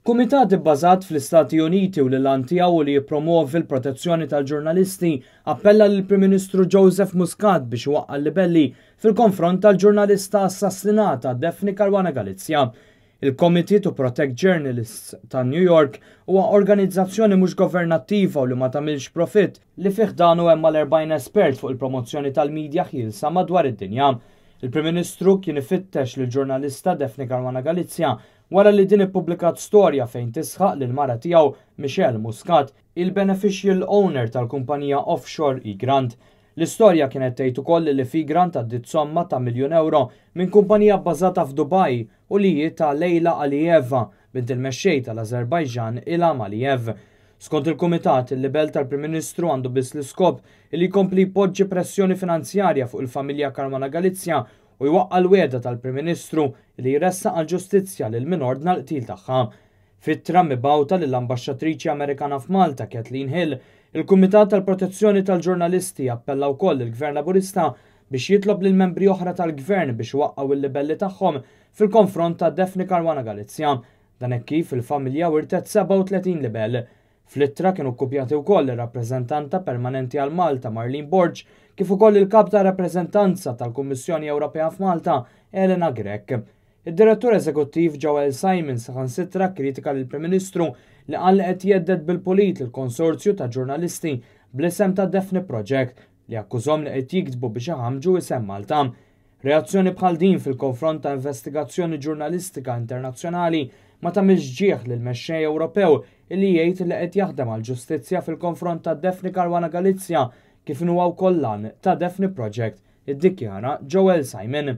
Kumitat ibbażat fl-Istati Uniti u li l-għan tiegħu hu li jippromwovi l-protezzjoni tal-ġurnalisti appella lill-Prim Ministru Joseph Muscat biex iwaqqa' l-libelli fil-konfront tal-ġurnalista assassinata Daphne Caruana Galizia. Il-Committee to Protect Journalists ta' New York huwa organizzazzjoni mhux governattiva u li ma tagħmilx profitt li fi ħdanu hemm mal-40 espert fuq il-promozzjoni tal-midja ħielsa madwar id-dinja. Il-Prim Ministru kien ifittex lill-ġurnalista Daphne Caruana Galizia wara li din ippubblikat storja fejn tisħaq li l-mara tiegħu, Michelle Muscat, hi l-beneficial owner tal-kumpanija offshore Egrant. L-istorja kienet tgħid ukoll li f'Egrant għaddiet somma ta' miljun ewro minn kumpanija bbażata f'Dubai u li hi ta' Leyla Aliyeva, bint il-mexxej tal-Azerbajġan Ilham Aliyev. Skont il-Kumitat, il-libell tal-Prim Ministru għandu biss l-iskop li jkompli jpoġġi pressjoni finanzjarja fuq il-familja Caruana Galizia u jwaqqa' l-wegħda tal-Prim Ministru li jressaq għall-ġustizzja lil min ordna l-qtil tagħha. F'ittra mibgħuta lill-Ambaxxatriċi Amerikana f'Malta Kathleen Hill, il-Kumitat tal-Protezzjoni tal-Ġurnalisti appella wkoll lill-Gvern Laburista biex jitlob lil membri oħra tal-Gvern biex iwaqqgħu l-libelli tagħhom fil-konfront ta' Daphne Caruana Galizia. Dan hekk kif il-familja wirtet 37 libell. Fl-ittra kienu kkupjati wkoll ir-Rappreżentanta Permanenti għal Malta Marlene Borg kif ukoll il-Kap tar-Rappreżentanza tal-Kummissjoni Ewropea f'Malta Elena Grech. Id-Direttur Eżekuttiv Joel Simon saħansitra kkritika lill-Prim Ministru li qal li qed jhedded bil-pulit lill-konsorzju ta' ġurnalisti bl-isem ta' Daphne Project li akkużhom li qed jiktbu biex iħammġu isem Malta. Reazzjoni bħal din fil-konfront ta' investigazzjoni ġurnalistika internazzjonali ma tagħmilx ġieħ lil mexxej Ewropew illi jgħid li qed jaħdem għall-ġustizzja fil-konfront ta' Daphne Caruana Galizia kif inhuwa wkoll l-għan ta' Daphne Project, iddikjara Joel Simon.